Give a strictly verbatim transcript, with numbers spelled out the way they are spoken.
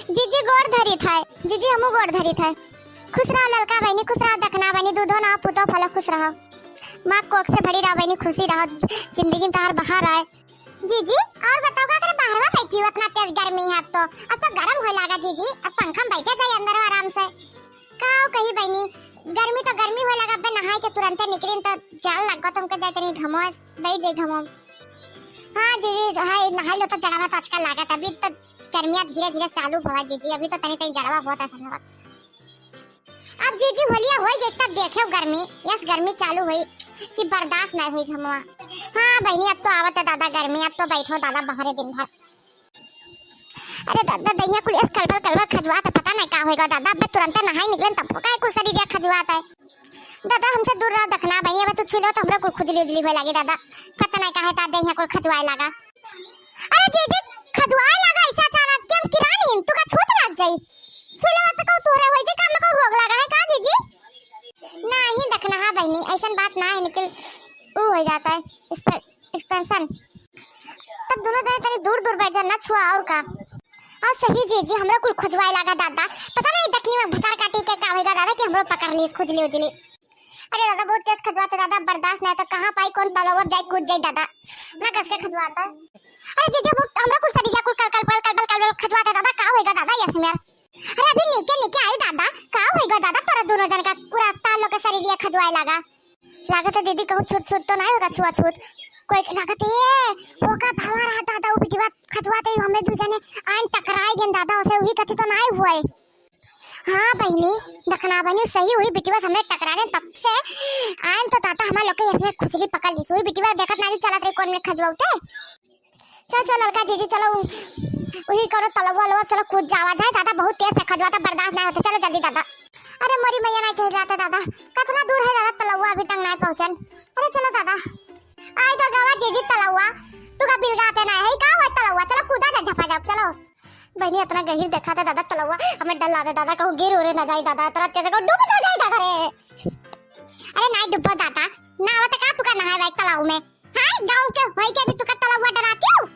जीजी गोड़ धरित है, जीजी हमू गोड़ धरित है। खुश रहो ललका बहिनी, खुश रहो दखना बहिनी, दूधो ना पुतो फलो खुश रहो। माँ कोख से भरी रहो बहिनी, खुशी रहो, जिंदगी में तोहार बहार आए। जीजी, और बताओ का करे बाहरवा बैठी हो, इतना तेज गर्मी है अब तो, अब तो गरम होए लागा जीजी, अब पंखा में बैठे जाए अंदर आराम से। का कही बहिनी, गर्मी तो गर्मी होए लागा, अबे नहाए के तुरंते निकली तो जान लग गो तुमके जाए तनी घमो, बैठ जाए घमो। हाँ जीजी, जो है नहाई लो तो जड़वा तो आजकल लागत, अभी तो गर्मिया धीरे धीरे चालू भवा जीजी, अभी तो तनी तनी जड़वा बहुत असन होत। अब जीजी होलिया होई गई तब देखे गर्मी, यस गर्मी चालू हुई कि बर्दाश्त नहीं हुई घमवा। हाँ बहिनी, अब तो आवत है दादा गर्मी, अब तो बैठो दादा बाहरे दिन भर। अरे दादा, दहिया कुल यस कलबल कलबल खजुआत है, पता नहीं का होएगा दादा, अब तुरंत नहाई निकले तब का कुल शरीर या खजुआत है। दादा हमसे दूर रहो दखना बहिनी, अब तू छू लो तो हमरा कुल खुजली उजली होए लागी दादा, पता नहीं का है ता दहिया कुल खजुआए लागा। अरे जीजी, खजुआए लागा ऐसा अचानक कि हम किरानी, तू का छूत लाग जाई। छुले बात तो कहू तोहरे होई जे काम में कहू रोग लगा है का जीजी? नाही दखना, हाँ बहिनी, ऐसन बात ना है, निकल ऊ हो जाता है, इस पर expansion। तब दोनों जने तनी दूर दूर बैठ जा ना छुआ और का। और सही जीजी, हमरा कुल खुजवाए लागा दादा, पता नहीं दखनी में भतार काटी के का होएगा दादा कि हमरो पकड़ लीस खुजली उजली। अरे दादा बहुत तेज खजुआता दादा, बर्दाश्त नहीं तो कहाँ पाई कौन तलवा जाए कूद जाए दादा, ना कस के खजुआता। अरे जीजी वो हमरा कुल सरिया कुल कल कल कल कल कल कल खजुआता दादा, का होएगा दादा यस मेर? अरे अभी नीके नीके आई दादा, का होइगा दादा तोरा दोनों जन का पूरा ताल लोग के शरीर ये खजुआए लागा। लागत है दीदी कहूँ छूत छूत तो नहीं होगा, छुआ छूत कोई लागत है, वो का भावा रहा दादा, वो बिटिया खजुआते ही हमरे दू जने आइन टकराए गए दादा, उसे वही कथी तो नहीं हुए। हाँ बहिनी, दखना बहिनी सही हुई बिटिया से हमरे टकराने तब से आइन तो दादा हमारे लोग के इसमें खुजली पकड़ ली, वही बिटिया देखत नहीं चलत रही कौन में खजुआते। चल, चल, ललका जीजी, चलो, उ-, उही करो, तलवा, लवा, चलो, कूद जावा जाए, दादा, बहुत तेज से खजुआता, बर्दाश्त नहीं होता, चलो, जल्दी, दादा। अरे, मोरी मैया, नहीं चाहिए जाता, दादा, कितना दूर है, दादा, तलवा अभी तक नहीं पहुँचन। अरे, चलो, दादा, आई तो गवा, जीजी, तलवा, तू का बिलगाते नहीं है, का हुआ तलवा, चलो, कूदा जा, झपा जाओ, चलो। बहिनी, इतना गहिर देखा था, दादा, तलवा, हमें डर लागे, दादा, कहूँ गिर उरे ना जाए, दादा, इतना तेज कहूँ डूब ना जाए, दादा रे। अरे, नहीं डूबो, दादा, ना आवत का तू का नहाए भाई तलाव में? हाँ, गाँव के होई के भी तू का तलवा डराती हो?